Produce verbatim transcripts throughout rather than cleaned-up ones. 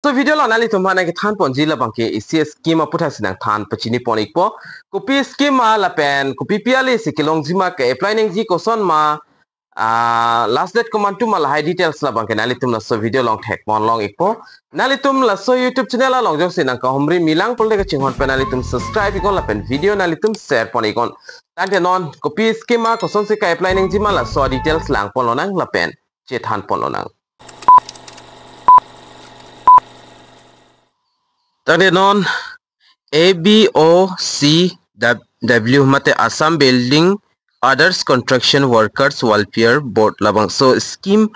So video along nanglitum aphan nangkethan ponji labang ke isi scheme aputhaksi nangthan pachini pon ikpo. Kopi scheme ma lapen kopi pi ale si kelongji ma, ke-apply nangji koson ma, ah, last date komantu ma, lahai details labang ke nanglitum laso video along thek pon long ikpo. Nanglitum laso YouTube channel along jongsi nangkahumri milang pulote kachinghon pen nanglitum subscribe iknon lapen video nanglitum share pon iknon. Tangte non kopi scheme ma, kosonsi ke-apply nangji ma, laso details lang pon lonang lapen chethan pon lonang. Tangte non A B O C W mate Assam Building Others Construction Workers Welfare Board labangso scheme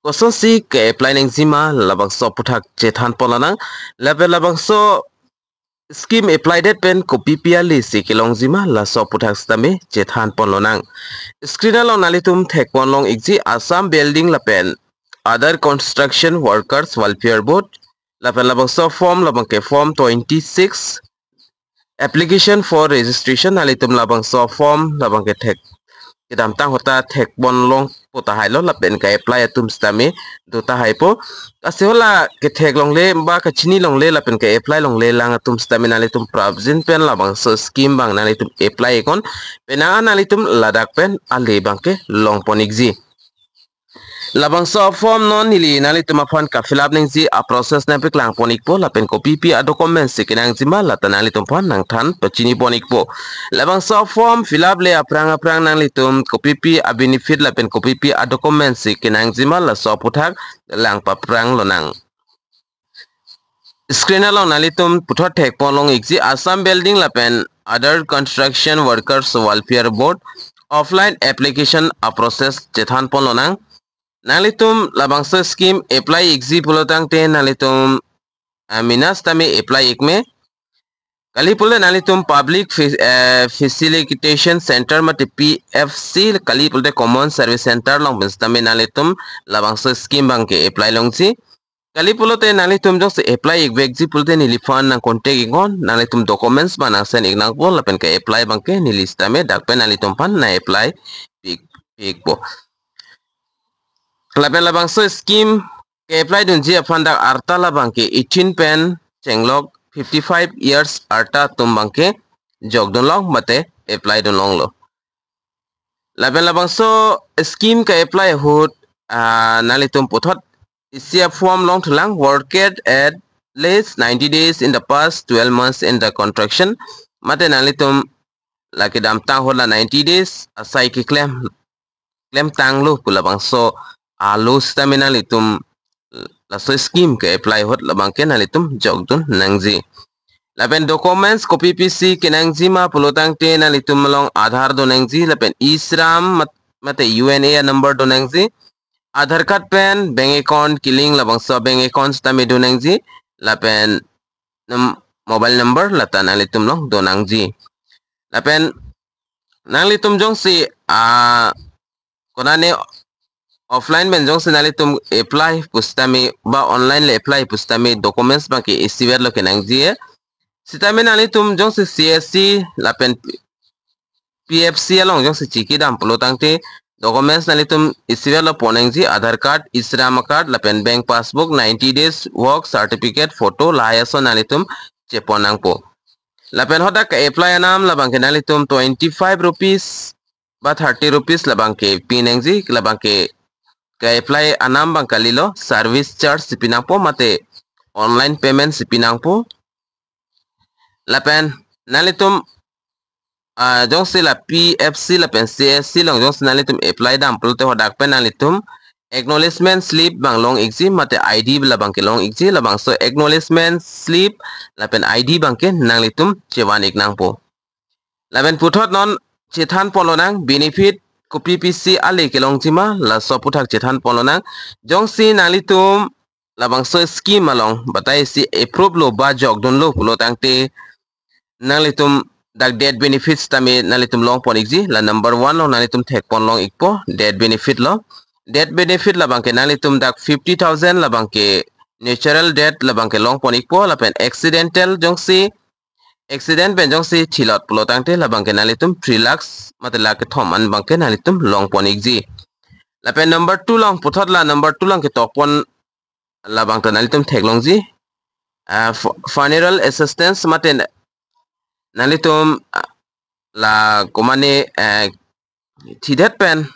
kosonsi ke-apply nangji ma, labangso aputhak chethan pon lonang. Lapen labangso scheme apply det pen kopi pi ale si kelongji ma, laso aputhak sitame chethan pon lonang. Screen along nanglitum thek pon long ikji Assam Building lapen Other Construction Workers Welfare Board. Lapen labangso form labang ke form twenty-six, application for registration, nanglitum labangso form labang ke thek kedamtang ahut ta thek pon longpo tahailo, lapen ke-apply atum sitame do tahaipo. Lasi hala kethek longle ba kachini longle lapen ke-apply longle lang atum sitame nanglitum prapjin pen labangso scheme abang nanglitum apply iknon, penang an nanglitum ladak pen ale abang ke long pon ikji. Labangso form non neli nanglitum aphan ka-fill up nangji a-process nangpaklang pon ikpo lapen kopi pi a-documents si kenangji ma, lata nanglitum aphan nangthan pachini pon ikpo. Labangso form fill up le aphrang aphrang nanglitum kopi pi a-benefit lapen kopi pi a-documents si kenangji ma, laso aputhak lang paphrang lonang. Screen along nanglitum puthot thek pon long ikji Assam Building lapen Other Construction Workers Welfare Board offline application a-process chethan pon lonang. Nanglitum labangso scheme apply ikji pulo tangte nanglitum, ah, mena sitame apply ikme. Kali pulote nanglitum Public Fa-, eh, Facilitation Center mate P F C, kali pulote Common Service Center along pen sitame nanglitum labangso scheme abang ke-apply longji. Kali pulote nanglitum jongsi apply ikvekji pulote neliphan nang-contact iknon, nanglitum documents abang nang-send iknangpo lapen ke-apply abang ke neli sitame dak pen nanglitum aphan nang-apply pik, pikpo. Lapen labangso scheme ke-apply dunji aphan dak arta labang ke eighteen pen chenglok fifty-five years arta atum abang ke jokdun long mate apply dun longlo. Lapen labangso scheme ke-apply ahut, ah, nanglitum puthot isi a-form longthulang, worked at least ninety days in the past twelve months in the construction. Mate nanglitum la kedamtang ahut la ninety days asai keklem, klemtanglo pu labangso alo sitame nanglitum laso scheme ke-apply ahut labang ke nanglitum jokdun nangji. Lapen documents kopi pi si kenangji ma pulo tangte nanglitum along Aadhaar do nangji, lapen e-Shram mat-, mate U N A number do nangji, Aadhaar card pen bank account ke-link labangso bank account sitame do nangji, lapen num-, mobile number lata nanglitum along do nangji. Lapen nanglitum jongsi, ah, konane offline pen jongsi nanglitum apply pusitame ba online le apply pusitame documents abang ke isivet lo kenangji. Sitame nanglitum jongsi C S C lapen P F C along jongsi chikidam pulo tangte documents nanglitum isivet lo pon nangji, Aadhaar card, e-Shram card, lapen bank passbook, ninety days work certificate, photo, lahai ason nanglitum chepon nangpo. Lapen hadak ke-apply anam labang ke nanglitum twenty-five rupees ba thirty rupees labang ke pi nangji, labang ke ke-apply anam abang kalilo, service charge si pi nangpo mate online payment si pi nangpo. Lapen nanglitum, ah, jongsi la P F C lapen C S C along jongsi nanglitum apply dam pulote hadak pen nanglitum acknowledgement slip abang long ikji mate I D labang ke long ikji, labangso acknowledgement slip lapen I D abang ke nanglitum chevan ik nangpo. Lapen puthot non chethan pon lonang benefit kopi pi si ale kelongji ma, laso aputhak chethan pon lonang. Jongsi nanglitum labangso scheme along batai si approve lo ba jokdun lo pulo tangte nanglitum dak death benefits tame nanglitum long pon ikji, la number one lo nanglitum thek pon long ikpo, death benefit lo. Death benefit labang ke nanglitum dak fifty thousand labang ke natural death labang ke long pon ikpo, lapen accidental jongsi accident pen jongsi thilot pulo tangte labang ke nanglitum three lakhs mate lakh kethom an abang ke nanglitum long pon ikji. Lapen number two along puthot la number two along ketok pon labang ta nanglitum theklongji. ah, fu- funeral assistance mate na- nanglitum, ah, la komane, eh, thidet pen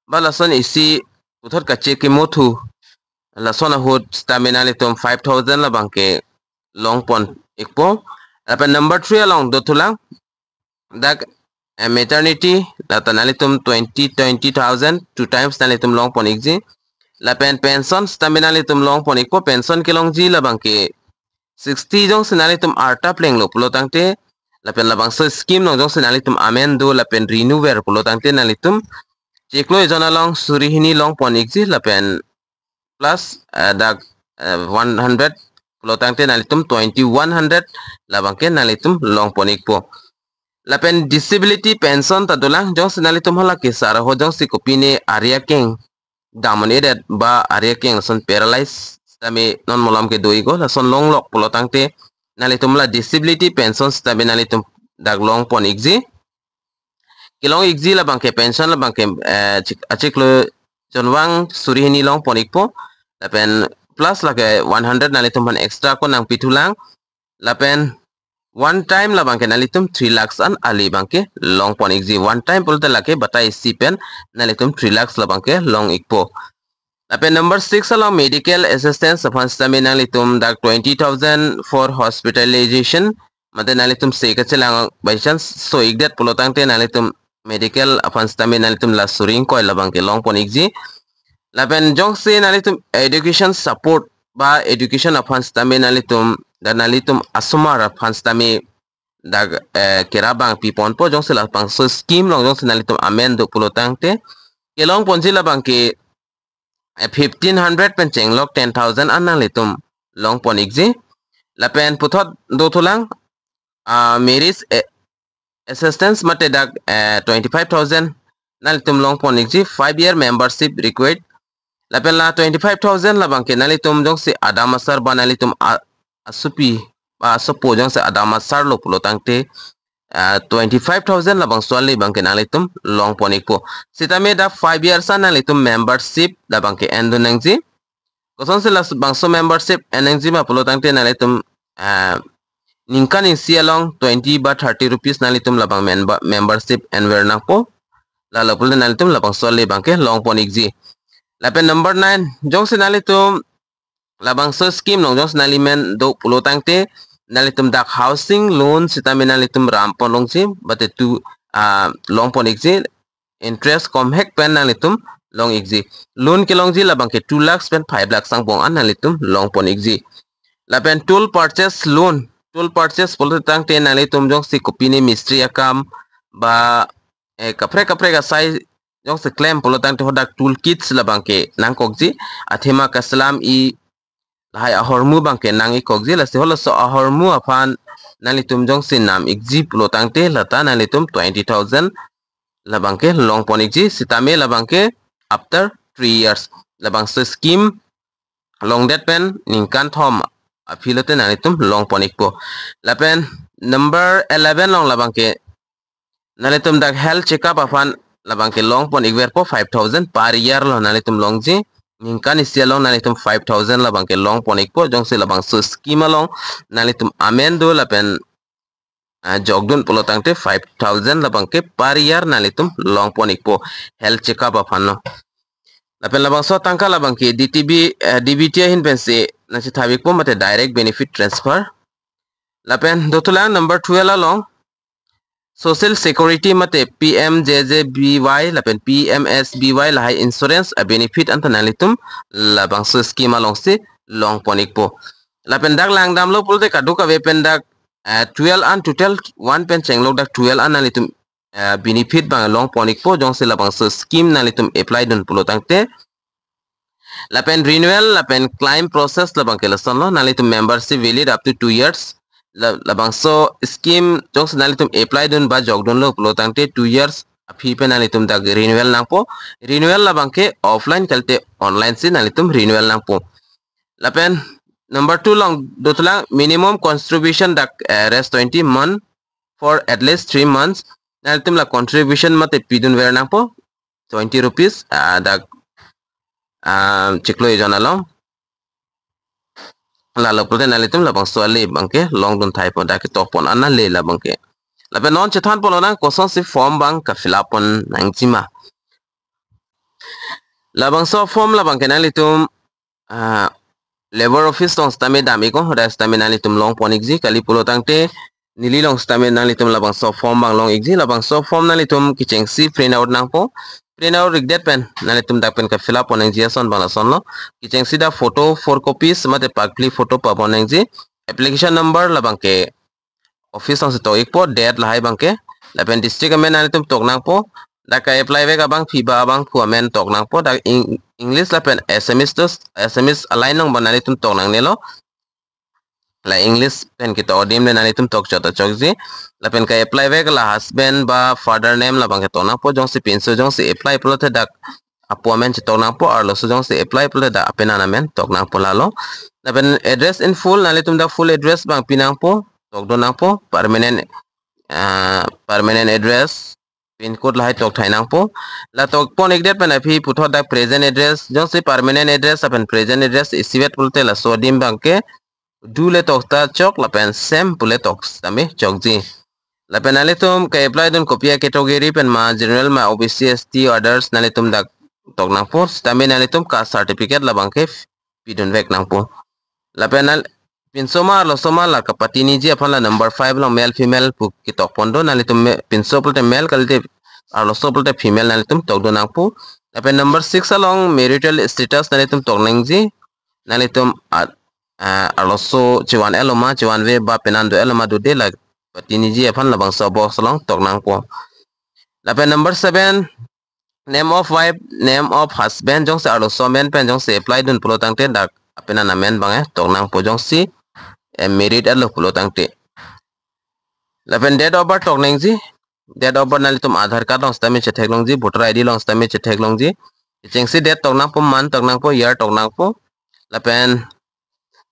ba lason isi puthot kachekimo thu, lason ahut sitame nanglitum five thousand labangke longpon ikpo. Lapen number three along dothulang, dak, eh, maternity, lata nanglitum twenty, twenty thousand two times nanglitum longpon ikji. Lapen pension sitame nanglitum longpon ikpo, pension kelongji labangke sixty jongsi nanglitum arta plenglo pulo tangte, lapen labangso scheme along jongsi nanglitum amen do lapen renew ver pulo tangte nanglitum chiklo ejon along suri hini longpon ikji, lapen plus, eh, dak, eh, one hundred pulo tangte nanglitum twenty one hundred labangke nanglitum longpon ikpo. Lapen disability pension ta dolang, jongsi nanglitum hala kesar ho jongsi kopine ari akeng damon edet ba ari akeng lason paralyze sitame non malom ke do ikpo, lason longlok pulo tangte nanglitum la disability pension sitame nanglitum dak longpon ikji. Kelong ikji labangke pension labangke, eh, chik- achiklo jonvang suri hini longpon ikpo. Lapen plus lake one hundred nanglitum aphan extra ko nangpithulang. Lapen one time labangke nanglitum three lakhs an ali abangke longpon ikji. One time pulote lake batai isi pen nanglitum three lakhs labangke long ikpo. Lapen number six along medical assistance aphan sitame nanglitum dak twenty thousand for hospitalization, mate nanglitum se kachelang by chance so ikdet pulo tangte nanglitum medical aphan sitame nanglitum la suri ingkoi labangke longpon ikji. Lapen jongsi nanglitum education support ba education aphan sitame nanglitum, dan nanglitum asomar aphan sitame dak, eh, kera abang piponpo, jongsi labangso scheme along jongsi nanglitum amen do pulo tangte kelongponji labangke, eh, fifteen hundred pen chenglok ten thousand an nanglitum longpon ikji. Lapen puthot dothulang, ah, marriage, eh, assistance mate dak, eh, twenty five thousand nanglitum longpon ikji, five year membership required. Lapen la twenty five thousand labangke nanglitum jongsi adam asar ba nanglitum a- asopi ba asopo jongsi adam asarlo pulo tangte, ah, twenty five thousand labangso ali abangke nanglitum longpon ikpo. Sitame dak five years an nanglitum membership labangke endun nangji. Kosonsi labangso membership en nangji ma pulo tangte nanglitum, ah, ningkan isi along twenty ba thirty rupees nanglitum labang member- membership enver nangpo. Lalo pulote nanglitum labangso ali abangke longpon ikji. Lapen number nine, jongsi nanglitum labangso scheme along jongsi nangli men do pulo tangte nanglitum dak housing loan sitame nanglitum rampon longji, bate tu, ah, longpon ikji, interest komhek pen nanglitum long ikji. Loan kelongji labangke two lakhs pen five lakhs angbong an nanglitum longpon ikji. Lapen tool purchase loan, tool purchase pulo tangte nanglitum jongsi kopine mistri akam ba, eh, kaprek kaprek asai jongsi klem pulo tangte hadak tool kits labangke nangkokji, athema kaselam-i lahai ahormu abangke nang-ikokji, lasi halaso ahormu aphan nanglitum jongsi nam ikji pulo tangte lata nanglitum twenty thousand labangke longpon ikji, sitame labangke after three years. Labangso scheme longdet pen ningkan thom aphi lote nanglitum longpon ikpo. Lapen number eleven along labangke nanglitum dak health checkup aphan labangke longpon ikverpo, five thousand per year lo nanglitum longji. Ningkan isi along nanglitum five thousand labangke longpon ikpo, jongsi labangso scheme along nanglitum amen do lapen, ah, jokdun pulo tangte five thousand labangke per year nanglitum longpon ikpo health checkup aphan lo. Lapen labangso atangka labangke D T B, eh, D B T ahin pensi nangchethap ikpo mate direct benefit transfer. Lapen dothulang number twelve along social security mate P M J J B Y lapen P M S B Y lahai insurance abenefit anta nanglitum labangso scheme alongsi longpon ikpo. Lapen dak langdamlo pulote kadokave pen dak, eh, twelve an, total one pen chenglok dak twelve an nanglitum, eh, benefit abang longpon ikpo, jongsi labangso scheme nanglitum apply dun pulo tangte. Lapen renewal lapen claim process labangke lasonlo, nanglitum membership valid up to two years. La- labangso scheme jongsi nanglitum apply dun ba jokdunlo pulo tangte two years aphi pen nanglitum dak renewal nangpo. Renewal labangke offline kalite online si nanglitum renewal nangpo. Lapen number two along dothulang minimum contribution dak, eh, res twenty month for at least three months. Nanglitum la contribution mate pidunver nangpo twenty rupees, ah, dak, ah, chiklo ejon along. Lalo pulote nanglitum labangso ale abangke longdun thaipo, dak ketok pon an ale labangke. Lapen non chethan pon lonang kosonsi form abang ka-fill up pon nangji ma. Labangso form labangke nanglitum ah, Labour Office along sitame dam iknon, hadak sitame nanglitum long pon ikji, kali pulo tangte neli along sitame nanglitum labangso form abang long ikji. Labangso form nanglitum kechengsi print out nangpo. Print out ikdet pen nanglitum dak pen ka-fill up pon nangji ason abang lasonlo. Kechengsi dak photo four copies mate pakli photo pabon nangji. Application number labangke office alongsi tok ikpo, date lahai abangke. Lapen district amen nanglitum tok nangpo. Dak ka-apply vek abangpi ba abangphu amen tok nangpo. Dak Eng-, English lapen Assamese to, Assamese a-line along abang nanglitum tok nangnelo. La English pen ketok adim le nanglitum tok chot ta chokji. Lapen ka-apply vek la husband ba father name labangke tok nangpo. Jongsi pinso jongsi apply pulote dak apo amen chetok nangpo, arloso jongsi apply pulote dak apenan amen tok nangpo lalo. Lapen address in full, nanglitum dak full address abang pi nangpo, tokdun nangpo, permanent, ah, permanent address, pin code lahai tok thai nangpo. La tok pon ikdet pen aphi puthot dak present address, jongsi permanent address lapen present address isivet pulote laso adim abangke do le tok ta chok lapen sem pu le tok sitame chokji. Lapen nanglitum ka-apply dun kopi a-category pen ma, general ma, O B C, S T, others, nanglitum dak tok nangpo, sitame nanglitum caste certificate labangke pidun vek nangpo. Lapen nang pinso ma arloso ma la kapatiniji aphan la number five along male female pu ketok pon do, nanglitum me-, pinso pulote male kalite arloso pulote female nanglitum tokdun nangpo. Lapen number six along marital status nanglitum tok nangji, nanglitum a-, ah, arloso chevan-etlo ma, chevanve ba penan do-etlo ma do de la patiniji aphan labangso box along tok nangpo. Lapen number seven, name of wife, name of husband, jongsi arloso amen pen jongsi apply dun pulo tangte dak apenan amen abang, eh, tok nangpo jongsi, eh, married-etlo pulo tangte. Lapen date of birth tok nangji, date of birth nanglitum Aadhaar card along sitame chetheklongji, voter I D along sitame chetheklongji. Chengsi date tok nangpo, month tok nangpo, year tok nangpo. Lapen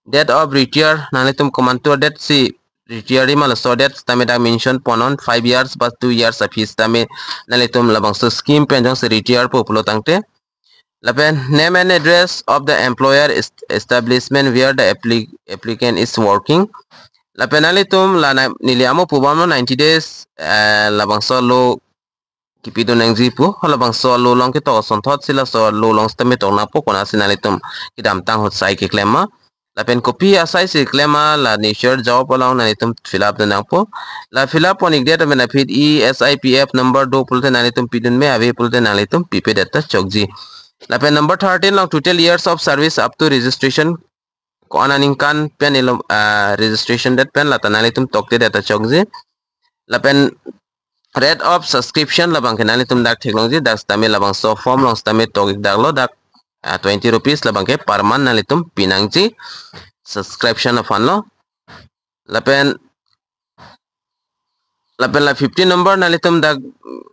date of retire, nanglitum komantu date si retire ma laso date sitame dak mention pon non, five years ba two years aphi sitame nanglitum labangso scheme pen jongsi retire po pulo tangte. Lapen name and address of the employer est-, establishment where the appli-, applicant is working. Lapen nanglitum la na-, neli amo pu bamlo ninety days, eh, labangso alo kipidun nangji pu, halabangso alo along ketok asonthot si laso alo along sitame tok nangpo, konatsi nanglitum kedamtang ahut sai keklem ma. Lapen kopi asai si keklem ma, la nature job along nanglitum fill up dun nangpo. La fill up pon ikdet pen aphi E S I P F number do pulote nanglitum pidun me, ave pulote nanglitum pipedet ta chokji. Lapen number thirteen along total years of service up to registration, ko-an aningkan pen ilo, ah, registration det pen lata nanglitum toktedet ta chokji. Lapen rate of subscription labangke nanglitum dak theklongji, dak sitame labangso form along sitame tok ik daklo, dak, ah, twenty rupees labangke per month nanglitum pi nangji, subscription aphanlo. Lapen, lapen la fifteen number nanglitum dak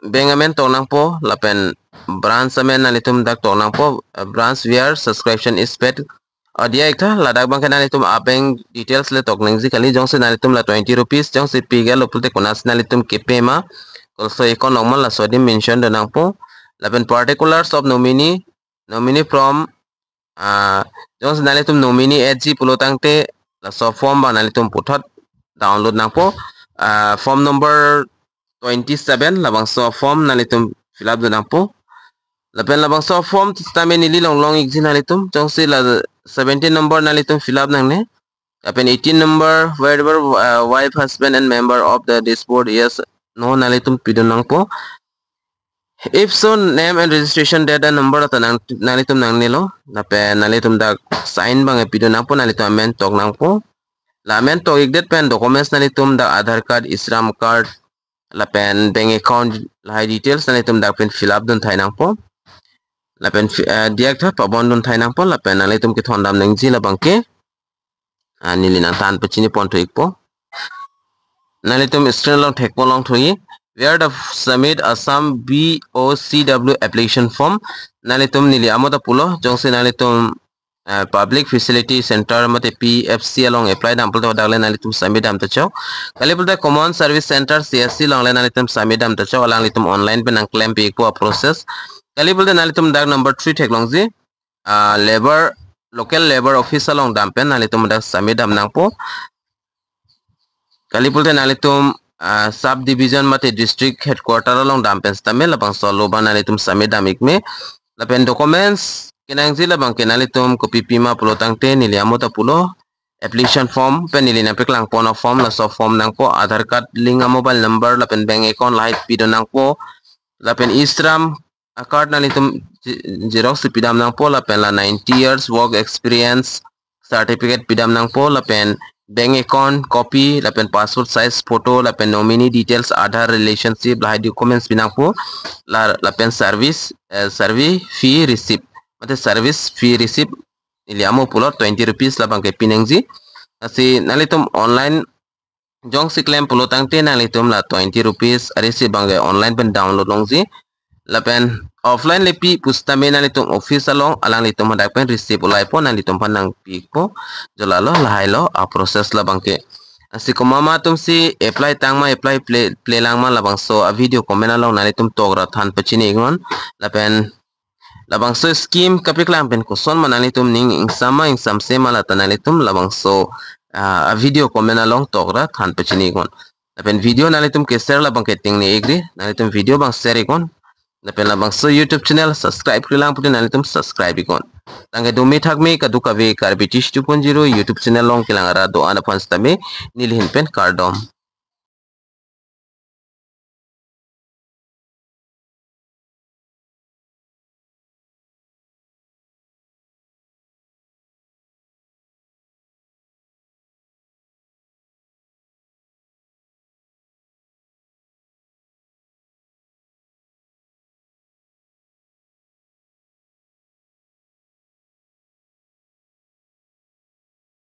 bank amen tok nangpo, lapen branch amen nanglitum dak tok nangpo, eh, branch where subscription is paid. Adiya iktha, ladak abangke nanglitum a-bank details le tok nangji kali, jongsi nanglitum la twenty rupees jongsi pi iklo pulote konatsi nanglitum kepe ma, also account number laso adim mention dun nangpo. Lapen particulars of nominee, nominee from, ah, jongsi nanglitum nominee etji pulo tangte laso form abang nanglitum puthot download nangpo. Ah, form number twenty-seven, labangso form nanglitum fill up dun nangpo. Lapen labangso form sitame neli along long ikji nanglitum, jongsi la seventeen number nanglitum fill up nangne. Lapen eighteen number, wherever, uh, wife, husband and member of the this board, yes, no, nanglitum pidun nangpo. If so, name and registration date and number ata nang, nanglitum nangnelo. Lapen nanglitum dak sign abang pidun nangpo, nanglitum amen tok nangpo. La amen tok ikdet pen documents nanglitum dak Aadhaar card, e-Shram card, lapen bank account lahai details nanglitum dak pen fill up dun thai nangpo. Lapen fi-, eh, diak tha pabon dun thai nangpo, lapen nanglitum kethondam nangji labangke. Ah, neli nangthan pachini pon thu ikpo. Nanglitum screen along thekpo long thu-i. Where the submit Assam B O C W application form. Nanglitum neli amo ta pulo, jongsi nanglitum, eh, public facility center mate P F C along apply dam pulote dak le nanglitum submit dam ta chok. Kali pulote common service center, C S C along le nanglitum submit dam ta chok, alanglitum online pen nangklem pi ikpo a-process. Kali pulote nanglitum dak number three theklongji, ah, labour local labour office along dam pen nanglitum hadak sitame dam nangpo. Kali pulote nanglitum, ah, sub division mate district headquarter along dam pen sitame labangso aloban nanglitum sitame dam ikme. Lapen documents kenangji labangke nanglitum kopi pima pulo tangte neli amo ta pulo, application form pen neli nangpeklang pon a-form, laso form nangpo, Aadhaar card link a-mobile number lapen bank account lahai pido nangpo. Lapen e-Shram a-card nanglitum xerox pidam nangpo, lapen la ninety years work experience certificate pidam nangpo, lapen bank account copy, lapen passport size photo, lapen nominee details, Aadhaar relationship, lahai documents pi nangpo. La, lapen service, eh, service fee receipt, mate service fee receipt neli amo pulo twenty rupees labangke pinangji. Lasi nanglitum online jongsi klem pulo tangte nanglitum la twenty rupees a-receipt abangke online pen download longji. Lapen offline le pi pusitame nanglitum office along alanglitum hadak pen receipt ulaipo, nanglitum aphan nangpikpo. Jo lalo, lahailo a-process labangke. Lasi komat atum si apply tangma, apply ple, plelang ma, labangso a-video comment along nanglitum tokra than pachini iknon. Lapen labangso scheme kapeklang pen koson ma nanglitum ning ingsam ma ingsamse ma, lata nanglitum labangso, ah, a-video comment along tokra than pachini iknon. Lapen video nanglitum ke-share labangke tengne ikri, nanglitum video abang share iknon. Lapen labangso YouTube channel subscribe-krelang pulote nanglitum subscribe iknon. Tangke dome thakme kadokave Karbi Tish two point zero YouTube channel along kelang arat do-an aphan sitame neli ahin pen kardom.